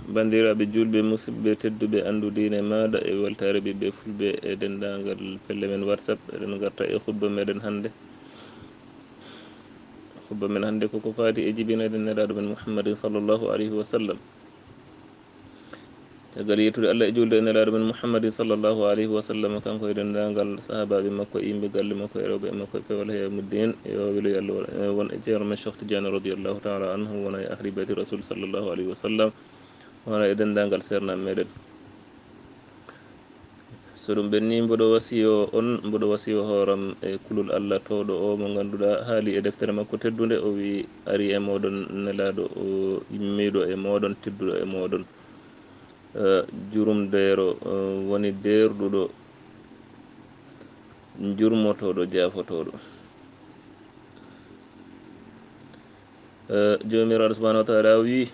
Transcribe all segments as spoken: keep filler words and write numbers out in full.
Banndiraaɓe juulɓe, musidɓe tedduɓe, anndude ine maaɗa e weltaare ɓiɓɓe fulɓe e denndaangal pelle men WhatsApp, eɗen ngarta e khutba meɗen hannde. Khutba men hannde koko faati e jibinede Nelaaɗo men Muhammadin sallallahu alayhi wa sallam. Caggal yettude Allah e juulde e Nelaaɗo men Muhammadin sallallahu alayhi wa sallam, kanko e denndaangal sahaabaaɓe makko e yimɓe galle makko e rewɓe e makko e peewal he yawmuddin, yo welo yo Allah won e Ceerno men Cheikh Tidiane radiyallahu ta'ala anhu, wona e ahli bayti Rasul sallallahu alayhi wa sallam, wona e denndaangal seernaaɓe meɗen. So ɗum ɓenni, mboɗo wasiyo on, mboɗo wasiyo hooram e kulol Allah toowɗo o mo ngannduɗaa haali e deftere makko teddunde, o wi, ari e mooɗon Nelaaɗo o yimmiiɗo e mooɗon, tedduɗo e mooɗon, eh, jurumdeero, eh, woni deerɗuɗo, jurmotooɗo, jaafotooɗo. Eh, Joomiraaɗo subhanahu wa ta'ala wi,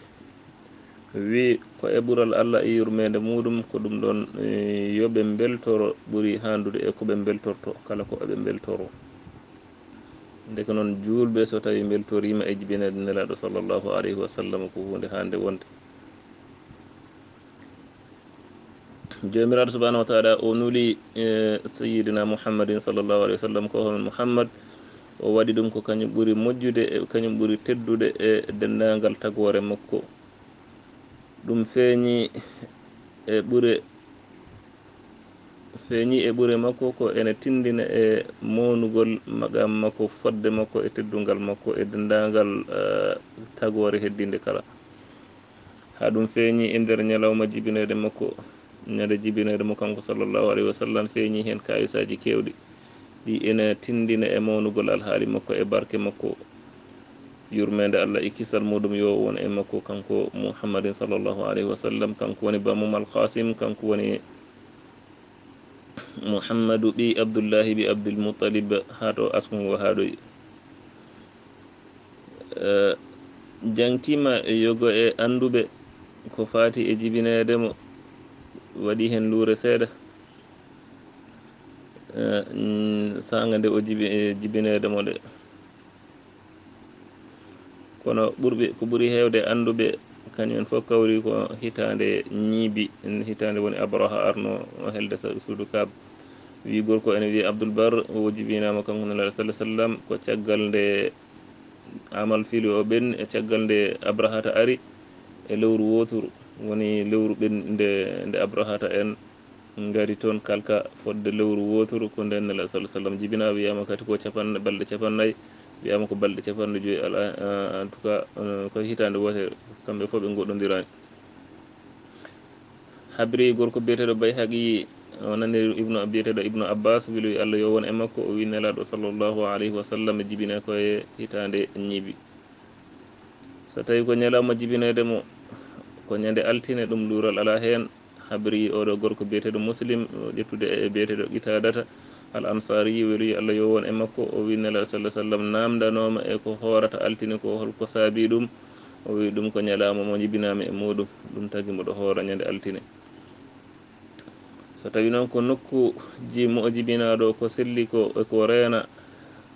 wi ko e ɓural Allah e yurmeende muɗum, ko ɗum ɗon, eh, yo ɓe mbeltoro ɓuri handude e ko ɓe mbeltorto, kala ko ɓe mbeltoro. Ndeke noon, juulɓe so tawi mbeltoriima e jibinede Nelaaɗo sallallahu alayhi wa sallam, ko huunde hande wonde. Joomiraaɗo subhanahu wa ta'ala o nuli, eh, Sayyidina Muhammadin sallallahu alayhi wa sallam, ko hono Muhammad, o waɗi ɗum ko kañum ɓuri moƴƴude, e kañum ɓuri teddude e denndaangal tagoore makko. Ɗum feeñi e ɓure, feeñi e ɓure makko ko ene tindina e mawnugol maqaam makko, fodde makko e teddungal makko e denndaangal, eh, tagoore heddinde kala. Haa ɗum feeñi e nder ñalawma jibinede makko, ñande jibinede mo kanko sallallahu alayhi wa sallam, feeñi heen kaayisaaji keewɗi, ɗi ene tindina e mawnugol alhaali makko e barke makko. Yurmeende Allah e kisal muɗum yo won e makko kanko Muhammadin sallallahu alayhi wa sallam, kanko woni bammum Al Qasim, kanko woni Muhammadu ɓii Abdullahi ɓii Abdul Muttalib, haa to asmu ngo haaɗoyi. Eh, jangtiima e yogo e annduɓe ko faati e jibineede mo, waɗi heen luure seeɗa. Eh, mm, saanga nde o jibi-, e jibineede mo nde. Kono ɓurɓe, ko ɓuri heewde annduɓe, kañum en fof kawri ko hitaande ñiibi, hitaande woni Abraha arno o helde sa-, suudu Kaaba. Wi gorko ene wiye Abdul Bar, o jibinaama kanko Nelaaɗo sallallahu alayhi wa sallam, ko caggal nde amal fili o ɓenni, e caggal nde Abrahata ari e lewru wooturu, woni lewru ɓen-, nde, nde Abrahata en ngari toon kalka fodde lewru wooturu, ko nden Nelaaɗo sallallahu alayhi wa sallam jibinaa, wiyaama kadi ko capanɗe, balɗe capannayyi, wiyaama ko balɗe capanɗe joyi, ala, en tout cas, eh, ko hitaande wootere, kamɓe fof ɓe ngoɗondiraani. Habri gorko biyeteeɗo Bayhaqi, o nani Ibnu, biyeteeɗo Ibnu Abbas, weluyo Allah yo won e makko, o wi Nelaaɗo sallallahu alayhi wa sallam jibinaa ko e hitaande ñiibi. So tawi ko ñalawma jibineede mo, ko ñande altine, ɗum luural alaa heen. Habri oɗo gorko biyeteeɗo Muslim, o ƴettude e biyeteeɗo Qitaadata Al Ansaari, weluyo Allah yo won e makko, o wi Nelaaɗo sallallahu alayhi wa sallam naamndanooma e ko hoorata altine ko, holko saabi ɗum? O wi ɗum ko ñalawma mo jibinaama e muɗum, ɗum tagi mboɗo hoora ñande altine. So tawi noon ko nokkuuji mo o jibinaa ɗo ko selli ko, e ko reena,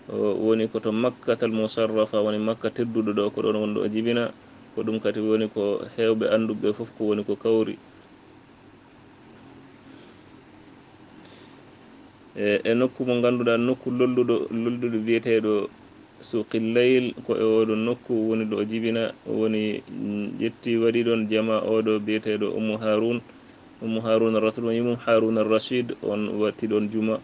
o woni ko to Makkatal Musharrafa, woni Makka tedduɗo ɗo, ko ɗoon woni ɗo o jibinaa, ko ɗum kadi woni ko heewɓe annduɓe fof ko woni ko kawri. E, e nokku mo ngannduɗaa, nokku lolluɗo, lolluɗo biyeteeɗo Suuqil Layl, ko e oɗo nokku woni ɗo o jibinaa, woni, mm, ƴetti waɗi ɗoon jamaa oɗo biyeteeɗo Ummu Haarun. Ummu Haarun Rasul, woni Ummu Haarun Rashid, on watti ɗoon juma.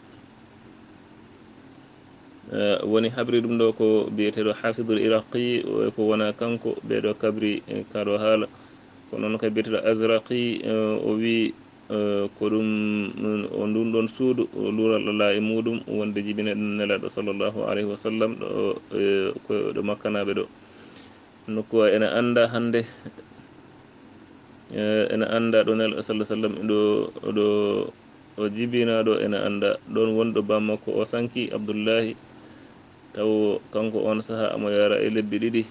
Eh, woni habri ɗum ɗo ko biyeteeɗo Hafidul Iraqi, o ko wona kanko, ɓeɗo kabri, eh, kaɗo haala. Ko noon kay biyeteeɗo Azraqi, eh, o wi, eh, ko ɗum, o ndun ɗon suudu, o luural alaa e muɗum, wonde jibine ɗum Nelaaɗo sallallahu alayhi wa sallam ɗo, eh, ko ɗo Makkanaaɓe ɗo. Nokku o ene annda hannde, eh, ene annda ɗo Nelaaɗo sallallahu alayhi wa sallam ɗo, ɗo o jibinaa ɗo, ene annda ɗon wonɗo bammakko o sanki Abdullahi, tawo kanko on saha amo yara e lebbi ɗiɗi.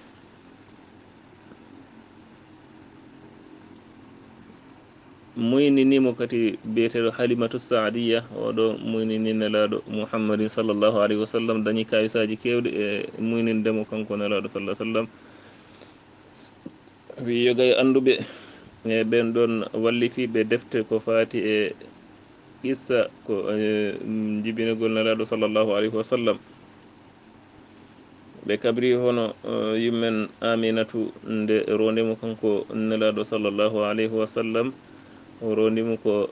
Muynini mo kadi biyeteeɗo Halimatu Saadiya, oɗo muynini Nelaaɗo Muhammadin sallallahu alayhi wa sallam, dañi kayisaaji keewɗi e muyninde mo kanko Nelaaɗo sallallahu alayhi wa sallam. Wi yo gay annduɓe, E ɓen ɗon wallifiiɓe defte ko faati e qissa ko, eh, jibinagol Nelaaɗo sallallahu alayhi wa sallam. Ɓe kabri hono, eh, yummen Aminatu nde rondi mo kanko Nelaaɗo sallallahu alayhi wa sallam. O rondi mo ko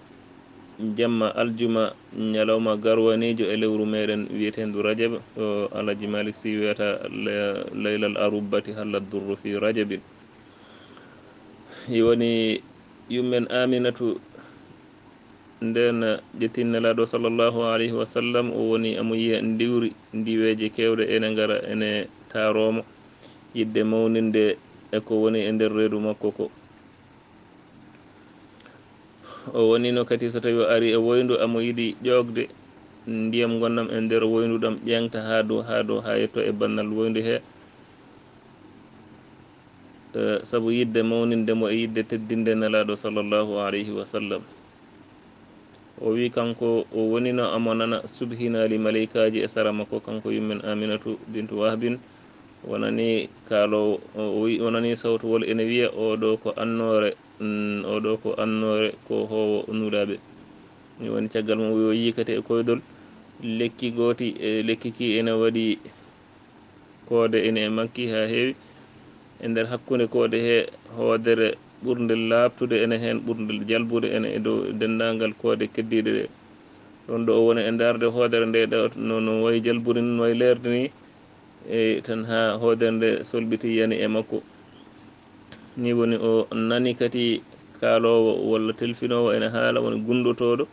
jamma aljuma, ñalawma garwaniijo e lewru meɗen wi'eteendu Rajab, o Alhaji Malik Sy wiyata le-, laylal arubbati halla durru fi Rajabin. I woni yummen Aminatu, nden ƴettin Nelaaɗo sallallahu alayhi wa sallam, o woni amo yiya ndiwri, ndiweeje keewɗe ene ngara, ene taaroo mo, yiɗde mawninde e ko woni e nder reedu makko ko. O wonino kadi, so tawi o ari e woyndu, amo yiɗi ƴoogde ndiyam ngonnam e nder woyndu ɗam, ƴeeŋta haa dow, haa dow, haa yetto e bannal woyndu he. Eh, sabu yiɗde mawninde mo e yiɗde teddinde Nelaaɗo sallallahu alayhi wa sallam. O wi kanko o wonino amo nana subhinaali maleykaaji e sara makko, kanko yummen Aminatu bintu Wahbin. Wonani kaaloowo, o wi, wonani sawtowol ene wiya, "Oɗo ko annoore, mm, oɗo ko annoore ko hoowo nulaaɓe." Mi woni caggal mum, o wi o yii kadi e koydol lekki gooti, e lekki ki ene waɗi koode ene e makki haa heewi. E nder hakkunde koode he, hoodere ɓurnde laaɓtude ene heen, ɓurnde jalbude ene e dow denndaangal koode keddiiɗe ɗe. Ɗon ɗo o woni e ndaarde hoodere nde, ɗo no, no wayi jalburi ni, no wayi leerde ni, e tan haa hoodere nde solɓiti yani e makko. Ni woni o nani kadi kaaloowo walla telfinoowo ene haala, woni gunndotooɗo.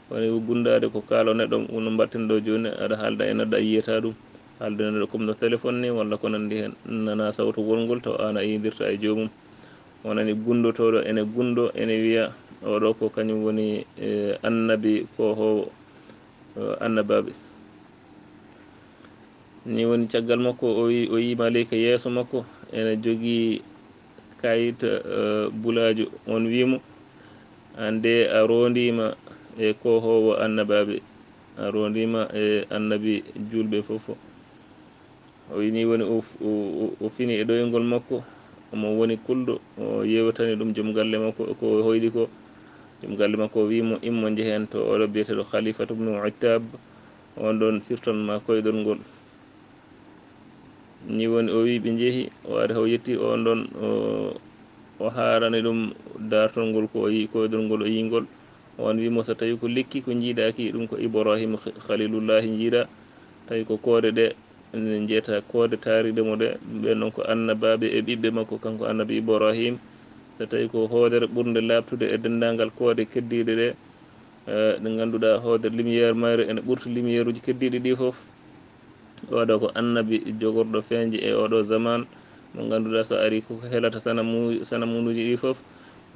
Woni gunndaade ko kaaloo neɗɗo, no mbaɗten ɗo jooni, aɗa haalda e neɗɗo, a yiyata ɗum. Haalde neɗɗo comme no téléphone ni walla ko nanndi heen, nana sawto wongol taw aan a yiydirta e joomum. Wonani gunndotooɗo ene gunndoo, ene wiya, "Oɗo ko kañum woni, eh, annabi ko hoowo, eh, annabaaɓe." Ni woni caggal makko, o wi, o yii maleyka yeeso makko, ene jogii kayit, eh, bulaaju. On wi mo, "Aan de a roondiima e ko hoowo annabaaɓe, a roondiima e annabi juulɓe fof." O wi ni woni o, o, o, o fini e ɗoyngol makko, omo woni kulɗo, o yewtani ɗum joom galle makko, ko o hoyɗi ko. Joom galle makko o wi mo, "Immo njehen to oɗo biyeteeɗo Khalifatu bnu Uttab, on ɗon firtan ma koyɗol ngol." Ni woni o wi ɓe njehi, o ari o yetti on ɗon, o, o haarani ɗum daartol ngol ko o yi, koyɗol ngol o yi ngol. On wi mo, "So tawi ko lekki ko njiiɗaaki, ɗum ko Ibrahim Kh-, Khalilullahi njiiɗa, tawi ko koode ɗe, ene njiyata koode taariɗe mo ɗe, ɓen ɗon ko annabaaɓe e ɓiɓɓe makko, kanko annabi Ibrahim. So tawi ko hoodere ɓurnde laaɓtude e denndaangal koode keddiiɗe ɗe, eh, ɗe ngannduɗaa hoodere lumière mayre ene ɓurti lumière uji keddiiɗi ɗi fof. Oɗo ko annabi jogorɗo feeñde e oɗo zaman, mo ngannduɗaa so ari ko helata sanamu-, sanamuuji ɗi fof,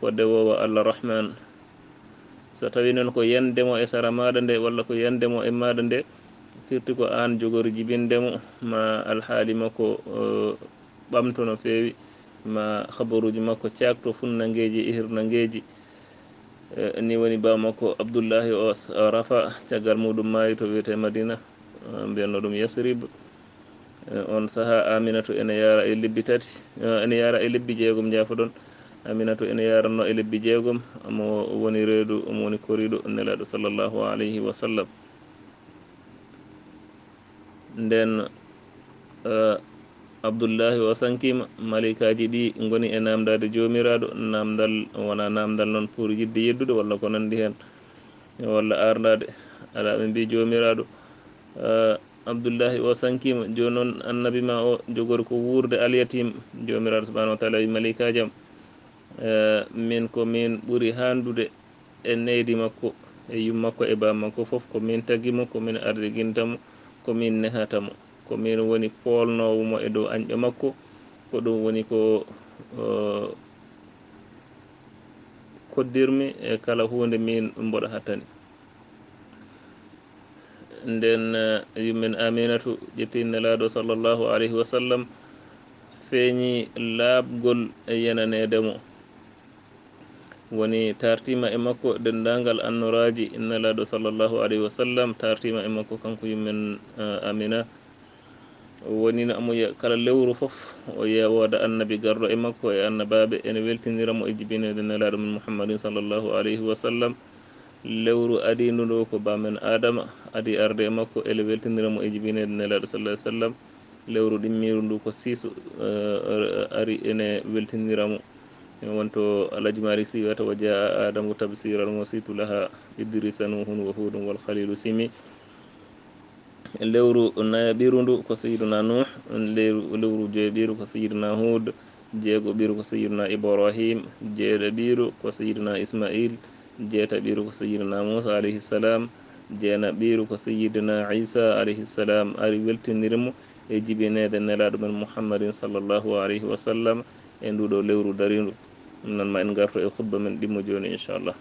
ko dewoowo Allah Rahman." So tawi noon ko yande mo e sara maaɗa nde, walla ko yande mo e maaɗa nde, firti ko aan jogori jibinde mo, ma alhaali makko, eh, ɓamto no feewi, ma khabaruuji makko caakto funnangeeji e hirnangeeji. Eh, ni woni baa makko Abdullahi o s-, rafa, caggal muɗum maayi to wiyetee Madina, eh, mbiyanno ɗum Yasrib. Eh, on saha Aminatu ene yaara e lebbi tati, eh, ene yaara e lebbi jeegom, njaafoɗon. Aminatu ene yaaranno e lebbi jeegom, omo woni reedu, omo woni koriiɗo Nelaaɗo sallallahu alayhi wa sallam. Nden, eh, Abdullahi o sankiima, maleykaaji ɗi ngoni e naamndaade Joomiraaɗo, naamndal wonaa naamndal noon pour yiɗde yeddude walla ko nanndi heen, walla aarndaade. Alaa, ɓe mbii, "Joomiraaɗo, eh, Abdullahi o sankiima, jooni noon annabi ma o jogori ko wuurde alyatim." Joomiraaɗo subhanahu wa taala wi maleykaaji am, eh, min ko min ɓuri haandude e neydi makko, e yum makko, e baam makko fof, ko min tagi mo, ko min ardiginta mo, ko min nehata mo, ko min woni poolnoowo mo e dow añɓe makko, ko ɗum woni ko, eh, koddirmi e kala huunde min mboɗo hattani. Nden, eh, yummen Aminatu ƴetti Nelaaɗo sallallahu alayhi wa sallam, feeñi laaɓgol e yenaneede mo. Woni taartiima e makko denndaangal annoraaji Nelaaɗo sallallahu alayhi wa sallam, taartiima e makko kanko yummen, eh, Amina. O wonina mo ye-, kala lewru fof, o yeewooda annabi garɗo e makko e annabaaɓe, ene weltinira mo e jibineede nelaaɗo men Muhammadin sallallahu alayhi wa sallam. Lewru adiindu ndu ko baa men Aadama adi arde e makko, ele weltinira mo e jibineede nelaaɗo sallallahu alayhi wa sallam. Lewru ɗimmiiru ndu ko siisu, eh, ari ene weltinira mo. Wonto Alhaji Malik Sy wiyata: "Wa jaa Aadamu tabsiran wa situ laha Idrisa Nuhun wa Hudun wal Khalilu simi." Lewru nayaɓiru ndu ko Sayyiduna Nuh, lewru, lewru joyɓiru ko Sayyiduna Hud, jeegoɓiru ko Sayyiduna Ibrahim, jeeɗaɓiru ko Sayyiduna Ismail, jeetaɓiru ko Sayyiduna Musa alayhi salam, jeenaɓiru ko Sayyiduna Isa alayhi salam, ari weltiniri mo e jibineede nelaaɗo men Muhammadin sallallahu alayhi wa sallam e nduɗo lewru darindu. Ɗum noon ma en ngarto e khutba men ɗimmo jooni, inchallah.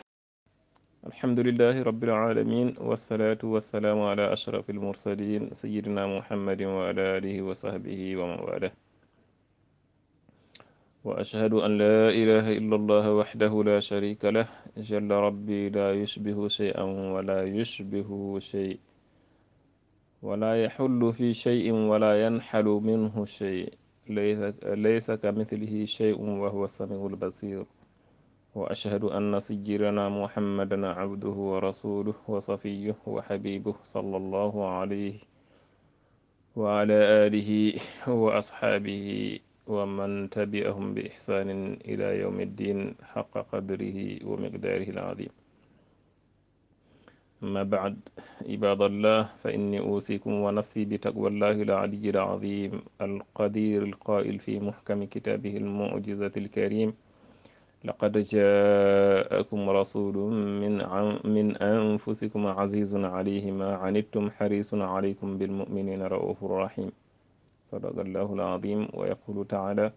الحمد لله رب العالمين، والصلاة والسلام على أشرف المرسلين سيدنا محمد وعلى آله وصحبه ومن والاه. وأشهد أن لا إله إلا الله وحده لا شريك له، جل ربي لا يشبه شيئا ولا يشبه شيء، ولا يحل في شيء ولا ينحل منه شيء، ليس، ليس كمثله شيء وهو السميع البصير. وأشهد أن سيدنا محمدا عبده ورسوله وصفيه وحبيبه صلى الله عليه وعلى آله وأصحابه ومن تبعهم بإحسان إلى يوم الدين حق قدره ومقداره العظيم. أما بعد، عباد الله، فإني أوصيكم ونفسي بتقوى الله العلي العظيم القدير القائل في محكم كتابه المعجزة الكريم: لقد جاءكم رسول من عن-، من أنفسكم عزيز عليه ما عنتم حريص عليكم بالمؤمنين رءوف رحيم. صدق الله العظيم. ويقول تعالى: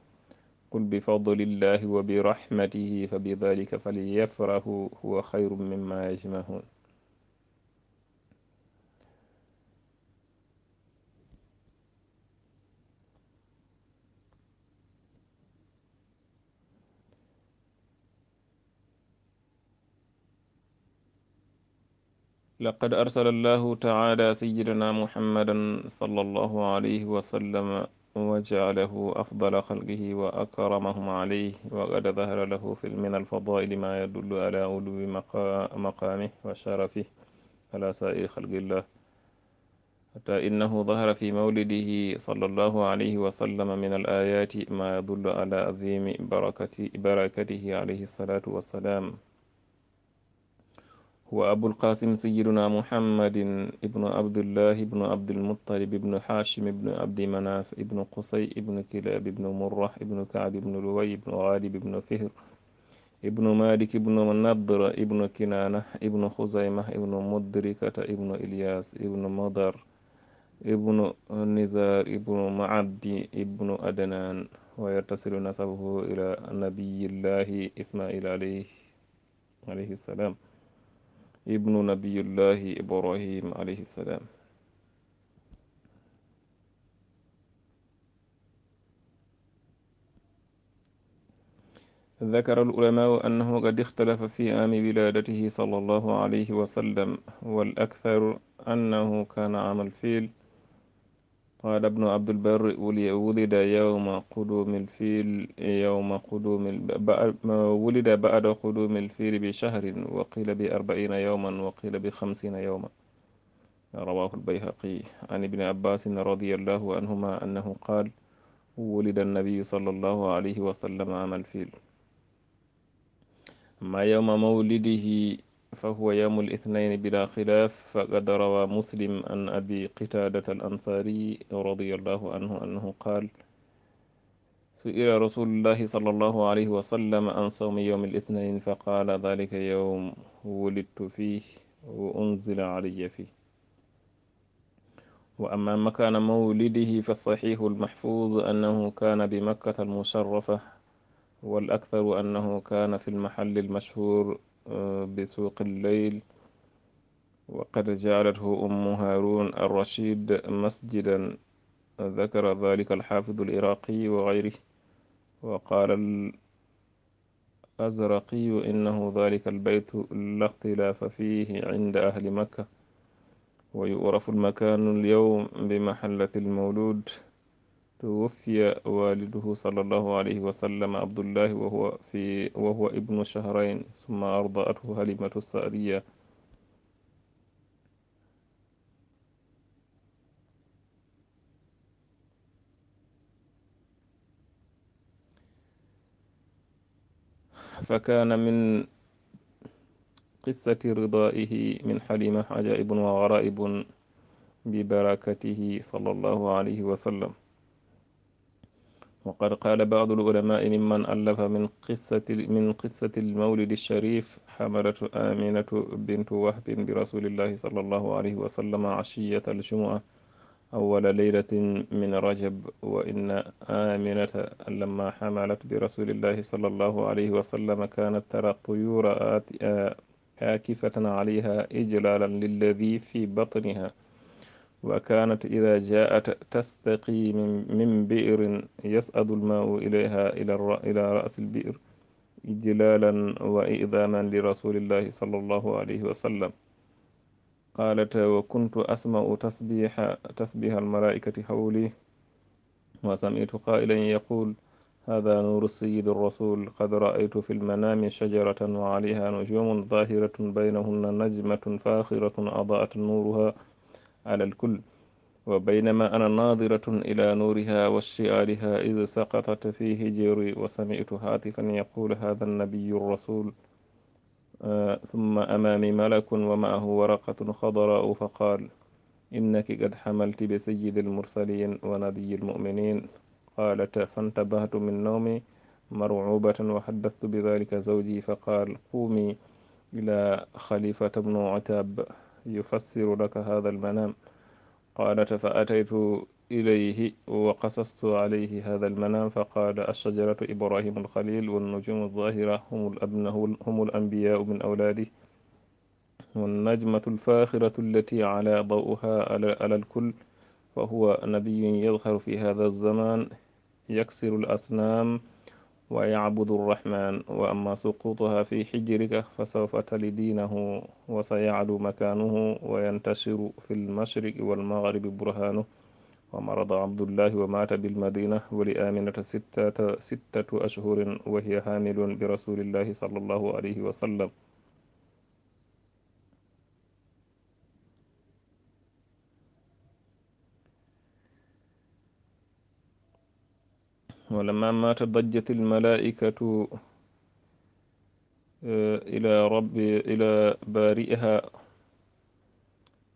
قل بفضل الله وبرحمته فبذلك فليفرحوا هو خير مما يجمعون. لقد أرسل الله تعالى سيدنا محمدا صلى الله عليه وسلم وجعله أفضل خلقه وأكرمهم عليه، وقد ظهر له في، من الفضائل ما يدل على علو مقا-، مقامه وشرفه على سائر خلق الله، حتى إنه ظهر في مولده صلى الله عليه وسلم من الآيات ما يدل على عظيم بركة، بركته عليه الصلاة والسلام. هو أبو القاسم سيدنا محمد ابن عبد الله ابن عبد المطلب ابن هاشم ابن عبد مناف ابن قصي ابن كلاب ابن مرة ابن كعب ابن لؤي ابن غالب ابن فهر ابن مالك ابن نضر ابن كنانة ابن خزيمة ابن مدركة ابن إلياس ابن مضر ابن نزار ابن معد ابن عدنان، ويتصل نسبه إلى نبي الله إسماعيل عليه، عليه السلام، ابن نبي الله إبراهيم عليه السلام. ذكر العلماء أنه قد اختلف في عام ولادته صلى الله عليه وسلم، والأكثر أنه كان عام الفيل. قال ابن عبد البر: ولي-، ولد يوم قدوم الفيل، يوم قدوم ال-، ب-، ب-، ولد بعد قدوم الفيل بشهر، وقيل بأربعين يوما، وقيل بخمسين يوما. رواه البيهقي عن ابن عباس رضي الله عنهما أنه قال: ولد النبي صلى الله عليه وسلم عام الفيل. أما يوم مولده فهو يوم الاثنين بلا خلاف، فقد روى مسلم عن أبي قتادة الأنصاري رضي الله عنه أنه قال: سئل رسول الله صلى الله عليه وسلم عن صوم يوم الاثنين فقال: ذلك يوم ولدت فيه وأنزل علي فيه. وأما مكان مولده فالصحيح المحفوظ أنه كان بمكة المشرفة، والأكثر أنه كان في المحل المشهور، آه، بسوق الليل، وقد جعلته أم هارون الرشيد مسجدا. ذكر ذلك الحافظ العراقي وغيره، وقال الأزرقي: إنه ذلك البيت لا اختلاف فيه عند أهل مكة، ويعرف المكان اليوم بمحلة المولود، توفي والده صلى الله عليه وسلم عبد الله وهو في، وهو ابن شهرين، ثم أرضعته حليمة السعدية. فكان من قصة رضائه من حليمة عجائب وغرائب ببركته صلى الله عليه وسلم. وقد قال بعض العلماء ممن ألف من قصة، من قصة المولد الشريف: حملت آمنة بنت وهب برسول الله صلى الله عليه وسلم عشية الجمعة أول ليلة من رجب، وإن آمنة لما حملت برسول الله صلى الله عليه وسلم كانت ترى الطيور آت-، آ-، عاكفة عليها إجلالا للذي في بطنها، وكانت إذا جاءت تستقي من، من بئر يصعد الماء إليها، إلى الر-، إلى رأس البئر إجلالا وإعظاما لرسول الله صلى الله عليه وسلم. قالت: وكنت أسمع تسبيح، تسبيح الملائكة حولي، وسمعت قائلا يقول: هذا نور السيد الرسول، قد رأيت في المنام شجرة وعليها نجوم ظاهرة بينهن نجمة فاخرة أضاءت نورها على الكل، وبينما أنا ناظرة إلى نورها واشتعالها إذ سقطت في حجري، وسمعت هاتفا يقول: هذا النبي الرسول. آه، ثم أمامي ملك ومعه ورقة خضراء فقال: إنك قد حملت بسيد المرسلين ونبي المؤمنين. قالت: فانتبهت من نومي مرعوبة وحدثت بذلك زوجي فقال: قومي إلى خليفة بن عتاب يفسر لك هذا المنام. قالت: فأتيت إليه وقصصت عليه هذا المنام، فقال: الشجرة إبراهيم الخليل، والنجوم الظاهرة هم الأبن-، هم الأنبياء من أولاده، والنجمة الفاخرة التي علا ضوءها على، على الكل، فهو نبي يظهر في هذا الزمان يكسر الأصنام ويعبد الرحمن، وأما سقوطها في حجرك فسوف تلي دينه، وسيعلو مكانه وينتشر في المشرق والمغرب برهانه. ومرض عبد الله ومات بالمدينة، ولآمنة ستة، ستة أشهر وهي حامل برسول الله صلى الله عليه وسلم. ولما مات ضجت الملائكة، آه، إلى رب، إلى بارئها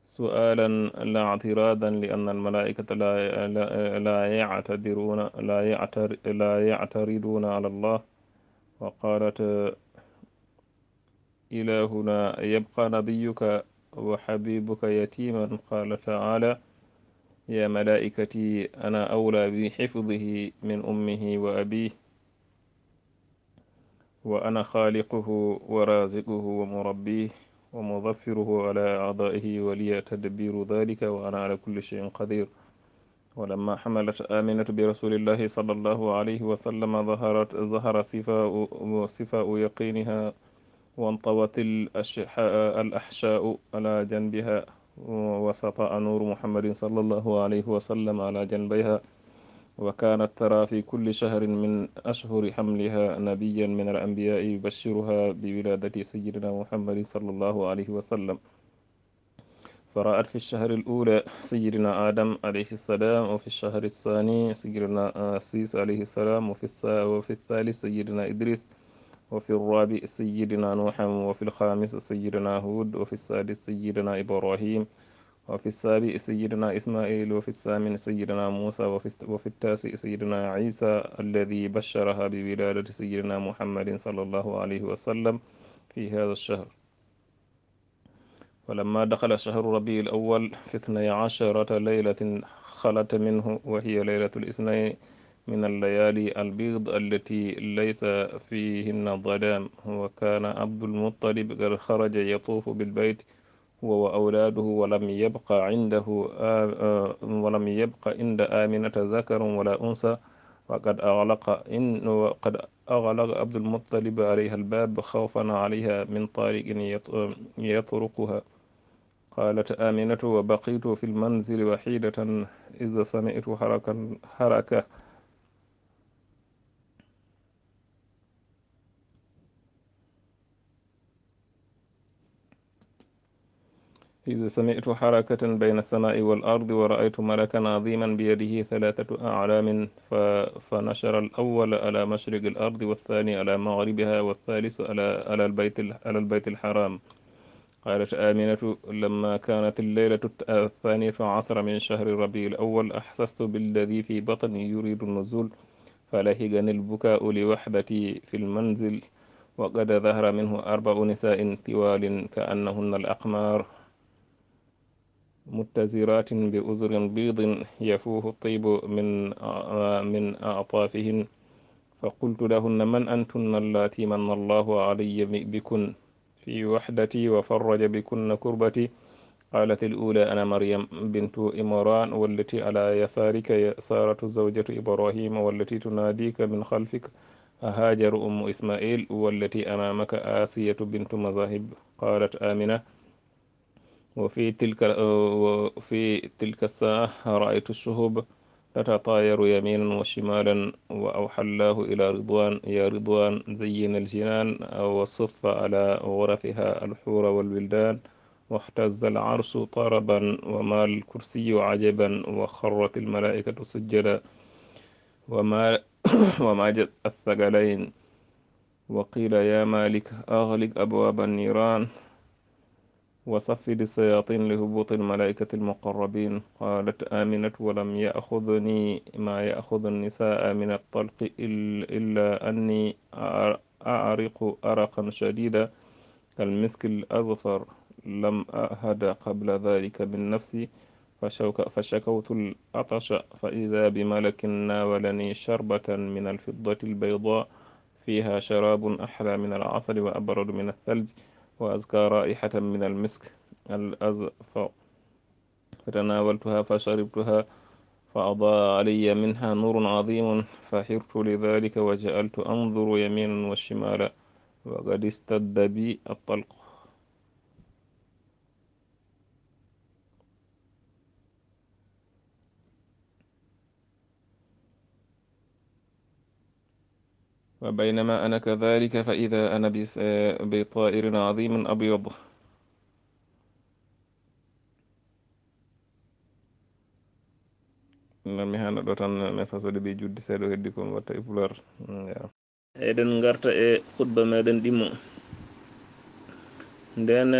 سؤالا لا اعتراضا، لأن الملائكة لا، لا، لا يعتذرون، لا يعتر-، لا يعترضون على الله. وقالت: إلهنا يبقى نبيك وحبيبك يتيما؟ قال تعالى: يا ملائكتي، أنا أولى بحفظه من أمه وأبيه، وأنا خالقه ورازقه ومربيه ومظفره على أعضائه، ولي تدبير ذلك، وأنا على كل شيء قدير. ولما حملت آمنة برسول الله صلى الله عليه وسلم ظهرت، ظهر صفاء، صفاء يقينها، وانطوت الأشحاء، الأحشاء على جنبها، وسطع نور محمد صلى الله عليه وسلم على جنبيها، وكانت ترى في كل شهر من أشهر حملها نبيا من الأنبياء يبشرها بولادة سيدنا محمد صلى الله عليه وسلم. فرأت في الشهر الأولى سيدنا آدم عليه السلام، وفي الشهر الثاني سيدنا آسيس عليه السلام، وفي الس-، وفي الثالث سيدنا إدريس، وفي الرابع سيدنا نوحا، وفي الخامس سيدنا هود، وفي السادس سيدنا إبراهيم، وفي السابع سيدنا إسماعيل، وفي الثامن سيدنا موسى، وفي الت-، وفي التاسع سيدنا عيسى الذي بشرها بولادة سيدنا محمد صلى الله عليه وسلم في هذا الشهر. ولما دخل شهر ربيع الأول في اثني عشرة ليلة خلت منه، وهي ليلة الاثنين من الليالي البيض التي ليس فيهن ظلام، وكان عبد المطلب قد خرج يطوف بالبيت هو وأولاده، ولم يبق عنده آ-، آ-، ولم يبق عند آمنة ذكر ولا أنثى، وقد أغلق إن-، وقد أغلق عبد المطلب عليها الباب خوفا عليها من طارق يط-، يطرقها. قالت آمنة: وبقيت في المنزل وحيدة إذ سمعت حركا-، حركة، إذ سمعت حركة بين السماء والأرض، ورأيت ملكا عظيما بيده ثلاثة أعلام، ف-، فنشر الأول على مشرق الأرض، والثاني على مغربها، والثالث على، على البيت ال-، على البيت الحرام. قالت آمنة: لما كانت الليلة الثانية عشر من شهر ربيع الأول، أحسست بالذي في بطني يريد النزول، فلحقني البكاء لوحدتي في المنزل، وقد ظهر منه أربع نساء طوال كأنهن الأقمار، متزرات بأزر بيض يفوح الطيب من، من أعطافهن، فقلت لهن: من أنتن اللاتي من الله علي بكن في وحدتي وفرج بكن كربتي؟ قالت الأولى: أنا مريم بنت عمران، والتي على يسارك سارة زوجة إبراهيم، والتي تناديك من خلفك هاجر أم إسماعيل، والتي أمامك آسية بنت مزاحم. قالت آمنة: وفي تلك، وفي تلك الساعة رأيت الشهب تتطاير يمينا وشمالا، وأوحى الله إلى رضوان: يا رضوان، زين الجنان، وصف على غرفها الحور والولدان، واهتز العرش طربا، ومال الكرسي عجبا، وخرت الملائكة سجدا، وما-، وماجت الثقلين، وقيل: يا مالك، أغلق أبواب النيران، وصفد الشياطين لهبوط الملائكة المقربين. قالت آمنة: ولم يأخذني ما يأخذ النساء من الطلق إل-، إلا أني أع-، أعرق عرقا شديدا كالمسك الأزفر، لم أعهد قبل ذلك من نفسي، فشوك-، فشكوت العطش، فإذا بملك ناولني شربة من الفضة البيضاء، فيها شراب أحلى من العسل وأبرد من الثلج، وأزكى رائحة من المسك الأزفر، فتناولتها فشربتها، فأضاء علي منها نور عظيم، فحرت لذلك وجعلت أنظر يمينا وشمالا، وقد اشتد بي الطلق. وبينما أنا كذلك فإذا أنا بس-، بطائر عظيم أبيض. Nan mi hana ɗo tan message o ɗeɓi juddi seeɗa heddi kon watta e pular. Eɗen ngarta e khutba meɗen ɗimmo. Nden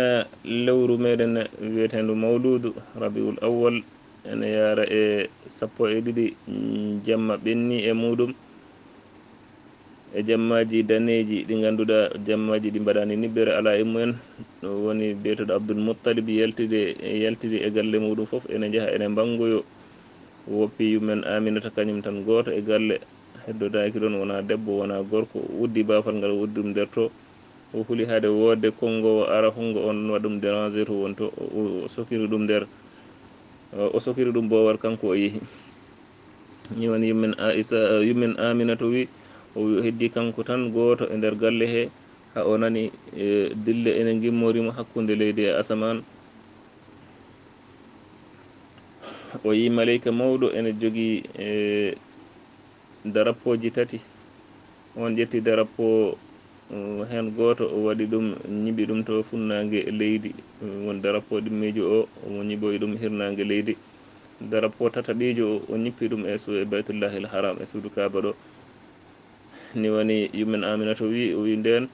lewru meɗen wiyetendu Mawludu Rabiul Awwal ene yaara e sappo e ɗiɗi jamma ɓenni e muɗum, e jammaaji daneeji ɗi ngannduɗaa jammaaji ɗi mbaɗaani niɓɓere alaa e mumen. Ɗum woni biyeteeɗo Abdul Muttalib yaltide, yaltidi e galle muɗum fof ene njaha ene mbanngoyo. Woppi yummen Aminata kañum tan gooto e galle, heddodaaki ɗoon, wonaa debbo, wonaa gorko, uddi baafal ngal, uddi ɗum nder to. O huli hade woodde konngoowo ara, hongo on waɗa ɗum déranger to won to. O, o sokiri ɗum nder, o sokiri ɗum boowal, kanko o yehi. Ni woni yummen Aisa, yummen Aminata wi, o wi o heddi kanko tan gooto e nder galle he, ha o nani, e, dille ene ngimmori mo hakkunde leydi e asamaan. O yi maleyka mawɗo ene jogii, e, darappooji tati. On ƴetti darappo, uh, heen gooto, o waɗi ɗum, ñiɓi ɗum to funnaange leydi. Won darappo ɗimmiijo o, o ñiɓoyi ɗum hirnaange leydi. Darappo tataɓiijo o, o ñippi ɗum e su-, e Baytullahil Haram, e suudu Kaaba ɗo. Ni woni yummen Aminata wi, o wi ndeen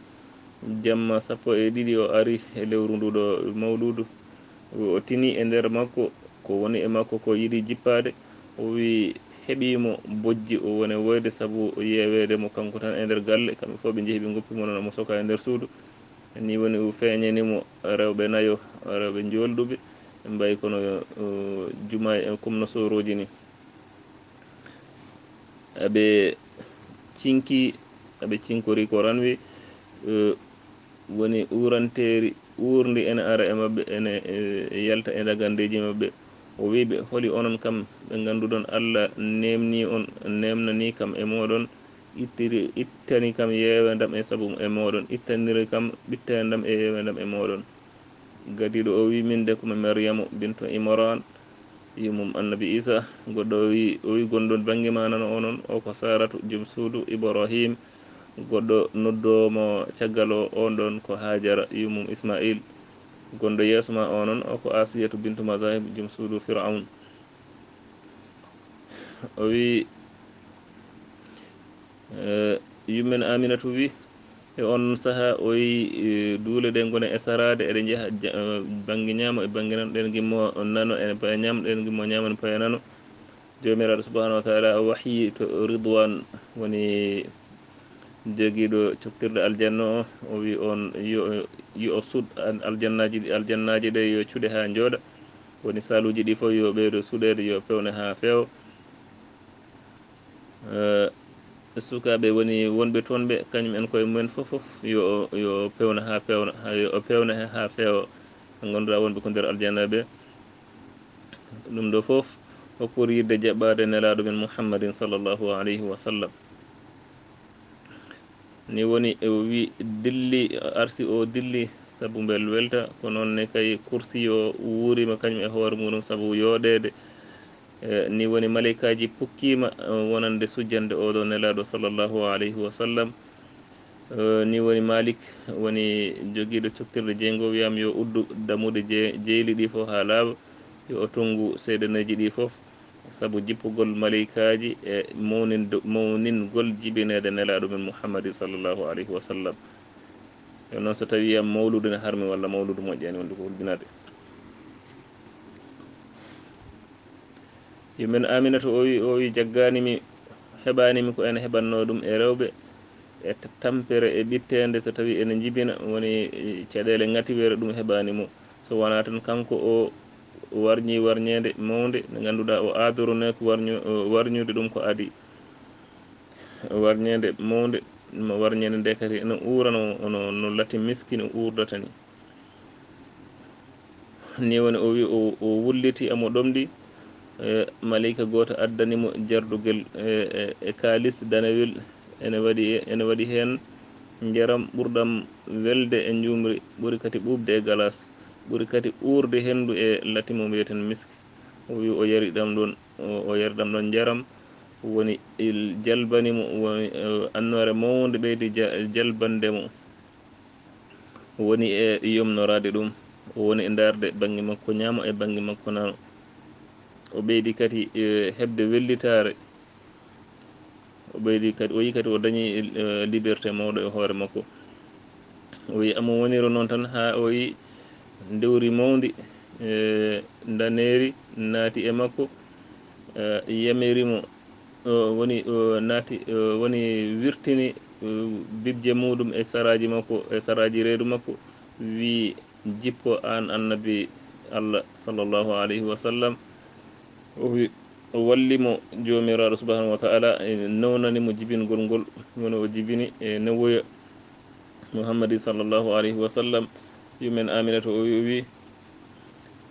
jamma sappo e ɗiɗi o ari e lewru ndu ɗo mawludu. O tini e nder makko ko woni e makko ko yiɗi jippaade. O wi heɓi mo bojji, o woni woyde sabu yeeweede mo kanko tan e nder galle. Kamɓe fof ɓe njehi ɓe ngoppi mo noon, mo soka e nder suudu. Ni woni o feeñani mo rewɓe nayo, rewɓe njoolɗuɓe, mbayi kono, o, juma en, comme no sorooji ni. Aɓe cinki, aɓe cinkori ko ranwi, eh, woni uranteeri uurndi ene ara e maɓɓe, ene, eh, yalta e dagandeeji maɓɓe. O wi ɓe: "Holi onon kam ɓe ngannduɗon Allah neemni on, neemnani kam e mooɗon, ittiri, ittani kam yeewendam e sabu e mooɗon, ittaniri kam ɓittendam e yeewendam e mooɗon?" Gadiiɗo o wi, "Min de ko mi Maryamu bintu Imran, yummum Annabi Isa." Goɗɗo o wi, o wi, "Gonɗo bannge ma nano o noon, o ko Saratu, jom suudu Ibrahim." Goɗɗo noddoowo mo caggal o, on ɗon ko Hajara, yummum Ismail. Gonɗo yeeso ma o noon, o ko Asiyatu bintu Mazahib, jom suudu Firaun. O wi, eh, yummen Aminatu wi, e on saha o wi, eh, duule ɗe ngona e saraade, eɗe njaha ja-, eh, bannge ñaamo e bannge nano, ɗen gimmo nano e paya ñaamo, ɗen gimmo ñaamo e paya nano. Joomiraaɗo subhanahu wa taala o wahyi to Ridwan, woni jogiiɗo coktirɗe aljanna o, o wi on yo, yo o suuɗ al-, aljannaaji ɗi, aljannaaji ɗe yo cuuɗe haa njooɗa. Woni saaluuji ɗi fof yo ɓeydo suuɗeede, yo pewne haa feewa. Eh, sukaaɓe woni wonɓe toon ɓe, kañum en koye mumen fof, fof yo, yo pewne haa pewna, haa yo pewne haa feewa. Ɓe ngannduɗaa wonɓe ko nder aljanna ɓe. Ɗum ɗo fof ko pour yidde jaɓɓaade Nelaaɗo men Muhammadin sallallahu alayhi wa sallam. Ni woni o wi dilli, arsi o dilli sabu mbel welta, ko noon ne kay kursi o wuurima kañum e hoore muɗum sabu yooɗeede. Eh, ni woni maleykaaji pukkima, eh, wonande sujjande oɗo Nelaaɗo sallallahu alayhi wa sallam. Eh, ni woni Malik woni jogiiɗo coktirɗe jeyngo wiyam yo uddu dammuɗe je-, jeyli ɗi fof haa laaɓa, yo o tonngu seedeneeji ɗi fof, sabu jippugol maleykaaji e mawnindo-, mawningol jibineede Nelaaɗo men Muhammadin sallallahu alayhi wa sallam. Yo noon so tawii am mawludu ne harmi walla mawludu moƴƴaani wonde ko hulɓinaade. Yummen Aminata o wi, o wi jaggaani mi, heɓaani mi ko ene heɓannoo ɗum e rewɓe, e t-, tampere e ɓitteende so tawii ene njibina, woni caɗeele ŋatiwere ɗum heɓaani mo. So wonaa tan kanko o warñii warñeende mawnde nde ngannduɗaa o aadorunoo ko warñu-, o warñude ɗum ko adii. Warñeende mawnde, mo warñeende nde kadi ene uurano no, no lati miski no uurdata ni. Ni woni o wi o, o wulliti amo ɗomɗi, e, maleyka gooto addani mo jardugel, e, e, e kaalis danewel, ene waɗi, ene waɗi heen njaram ɓurɗam welde e njuumri, ɓuri kadi ɓuuɓde e galas, ɓuri kadi uurde henndu e lati mo mbiyeten miski. O wi o yari ɗam ɗon, o, o yari ɗam ɗon njaram, woni il-, jalbani mo, woni, e, annoore mawnde ɓeydi ja-, jalbande mo. O woni e yomnoraade ɗum, o woni e ndaarde bannge makko ñaamo e bannge makko nano. O ɓeydi kadi, e, heɓde wellitaare. O ɓeydi kadi, o yi kadi o dañi, e, liberté mawɗo e hoore makko. O yi amo woniro noon tan haa o yi ndewri mawndi, e, ndaneeri naati e makko, e, yamiri mo, o woni, o naati, o woni wirtini, o, bibje muɗum e saraaji makko, e saraaji reedu makko, wi, "Jippo aan Annabi Allah sallallahu alayhi wa sallam." O wi, o walli mo Joomiraaɗo subhanahu wa ta'ala, e newnani mo jibingol ngol, woni o jibini e newoya Muhammadin sallallahu alayhi wa sallam. Yummen Aminata o wi, o wi,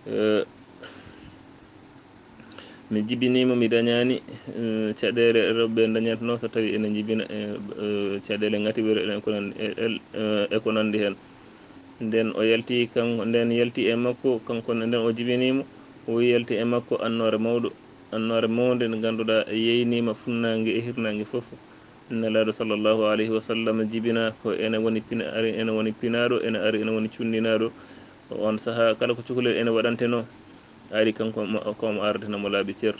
e, Mi jibiniima, mi dañaani, eh, caɗeele rewɓe ndañatnoo so tawii ene njibina, eh, eh, caɗeele ŋatiwere e ko nan-, e, el-, eh, e ko nanndi heen. Nden o yalti kan-, nden yalti e makko, kanko ne, nden o jibiniima, o yalti e makko annoore mawɗo, annoore mawnde nde ngannduɗaa yeyniima funnaange e hirnaange fof. Nelaaɗo sallallahu alayhi wa sallam jibina ko ene woni pina-, ari ene woni pinaaɗo, ene ari ene woni cunndinaaɗo. On sahaa kala ko cukalel ene waɗantenoo, ari kanko mo, ko mo ardata mo laaɓi cer.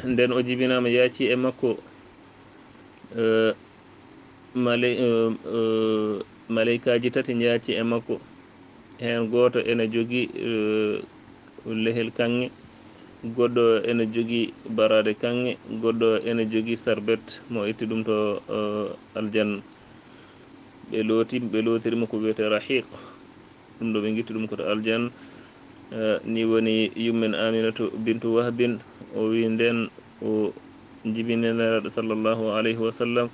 Nden o jibinaama, yaaci e makko, eh, maley-, eh, eh, maleykaaji tati njaaci e makko. Heen gooto ene jogii, eh, lehel kaŋŋe, goɗɗo ene jogii baraade kaŋŋe, goɗɗo ene jogii sarbet mo itti ɗum to, eh, aljanna. Ɓe looti, ɓe lootiri mo ko wiyetee Rahiq. Ɗum ɗo ɓe ngitti ɗum ko to aljanna. Eh, ni woni yummen Aminatu bintu Wahbin, o wi nden o jibini Nelaaɗo sallallahu alayhi wa sallam,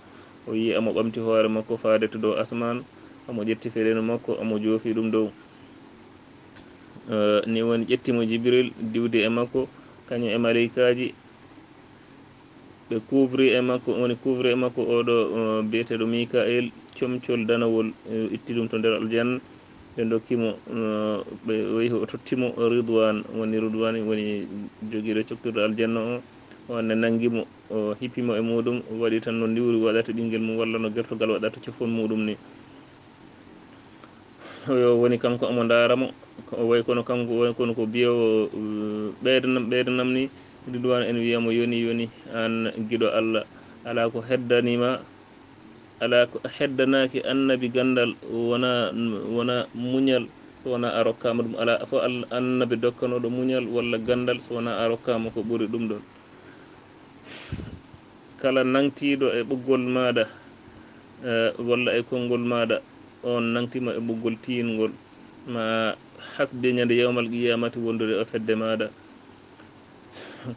o yi amo ɓamti hoore makko faade to dow asmaan, amo ƴetti feɗeenu makko, amo joofi ɗum dow. Eh, ni woni ƴetti mo Jibril diwdi e makko, kañum e maleykaaji, Ɓe kuubri e makko, woni kuubri e makko oɗo, uh, biyeteeɗo Mikael, comcol danawol, uh, itti ɗum to nder aljanna. Ɓe ndokki mo, uh, ɓe wehi o totti mo Ridwan, woni Ridwan woni jogiiɗo coktirɗo aljanna o. O anne nanngi mo, o hippi mo e muɗum, o waɗi tan no ndiwri waɗata ɓinngel mum walla no gertogal waɗata cofon muɗum ni. Oyo woni kanko omo ndaara mo, ko o wayi kono kanko, wayi kono ko biyewo, uh, ɓeydanam, ɓeydanam ni. Ridwan en wiya mo, "Yoni, yoni, aan giɗo Allah, alaa ko heddanii ma, alaa ko heddanaaki annabi ganndal, wona, wona muñal, so wona a rokkaama ɗum. Alaa fof Al-, annabi dokkanooɗo muñal walla ganndal, so wona a rokkaama ko ɓuri ɗum ɗon." Kala nangtiiɗo e ɓoggol maaɗa, eh, walla e konngol maaɗa, on nangtima e ɓoggol tiyingol, ma hasbe ñande yawmal qiyamati wondude o fedde maaɗa.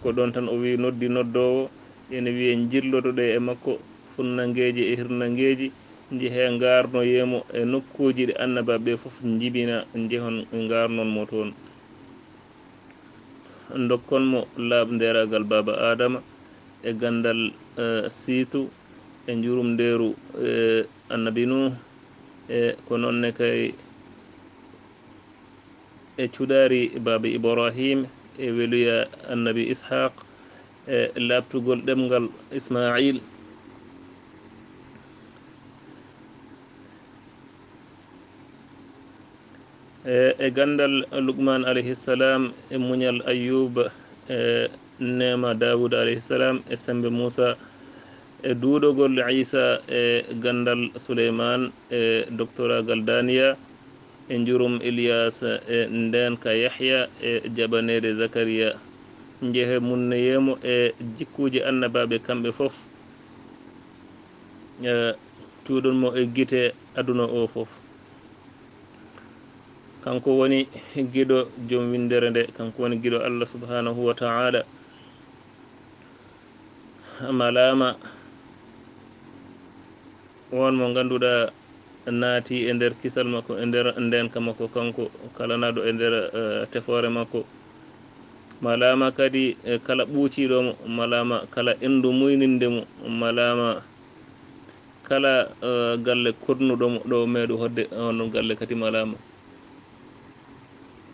Ko ɗon tan o wi, noddi noddoowo, ene wiye, njillotoɗe e makko funnangeeji e hirnangeeji, njehee ngarnoyee mo e nokkuuji ɗi annabaaɓe fof njibina, njehon ngarnon mo toon. Ndokkon mo laaɓndeeragal baaba Aadama, e ganndal, eh, Siitu, e njurumndeeru, eh, annabi Nuuh, e ko noon ne kay e cuɗaari baaba Ibrahim, e weluya annabi Ishaq, e laaɓtugol ɗemngal Ismail. E, e ganndal Luqman alayhi salam, e muñal Ayyub, e neema Dawud alayhi salam, e semmbe Musa, e duɗogol Isa, e ganndal Suleyman, e doktoragal Daniya, e njurum Ilyas, e ndeenka Yahya, e jaɓaneede Zakariya. Njehe munneyee mo e jikkuuji annabaaɓe kamɓe fof. E, cuuɗon mo e gite aduna o fof. Kanko woni giɗo joom winndere nde, kanko woni giɗo Allah subhanahu wa ta'ala. Malaama on mo ngannduɗaa naati e nder kisal makko, e nder ndeenka makko, kanko kalanaaɗo e nder, eh, tefoore makko. Malaama kadi, eh, kala ɓuuciiɗo mo, malaama kala enndu muyninde mo, malaama kala, eh, galle koɗnuɗo mo ɗo meeɗu hodde, on ɗon galle kadi malaama.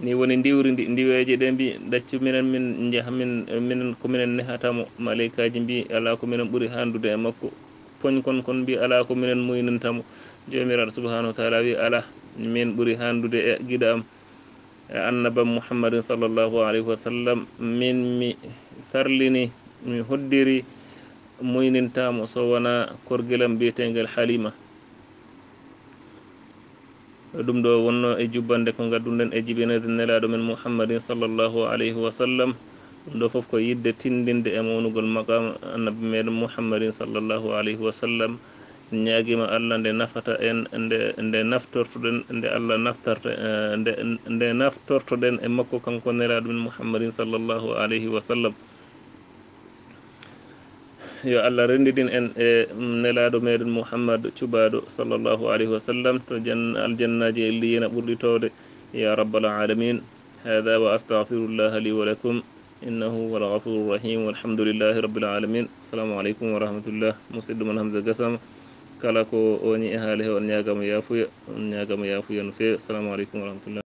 Ni woni ndiwri ndi, ndiweeje ɗe mbi, "Ɗaccu minen, min njaha, min, minen ko minen nehata mo." Maleykaaji mbi, "Alaa ko minen ɓuri haandude e makko." Poñkon kon mbi, "Alaa ko minen muyninta mo." Joomiraaɗo subhanahu wa taala wi, "Alaa, min ɓuri haandude e giɗo am, e annabam Muhammadin sallallahu alayhi wa sallam. Min mi sarlini, mi hoddiri muyninta mo so wonaa korgelam biyeteengel Halima." Ɗum ɗo wonno e jubbande ko ngadduɗen e jibinirde Nelaaɗo men Muhammadin sallallahu alayhi wa sallam. Ɗum ɗo fof ko yidde tindinde e mawnugol maqaama Annabi meɗen Muhammadin sallallahu alayhi wa sallam. Ñaagiima Allah nde nafata en, nde, nde naftortoɗen, nde Allah naftarta, eh, nde, nde naftortoɗen e makko kanko Nelaaɗo men Muhammadin sallallahu alayhi wa sallam. Yo Allah renndidin en e Nelaaɗo meɗen Muhammad cuɓaaɗo sallallahu alayhi wa sallam to jan-, aljannaaji e illiyina ɓurɗi toowde, ya rabbal alamin. Hada wa astaghfirullaha li wa lakum, innahu huwal ghafurur rahim, walhamdulillahi rabbil alamin. Assalamu aleykum wa rahmatullah. Musidɗo mon Hamza Gassama, kala ko o woni e haale he, on ñaagaama yaafuya, on ñaagaama yaafuya no feewi. Assalamu aleykum wa rahmatullah.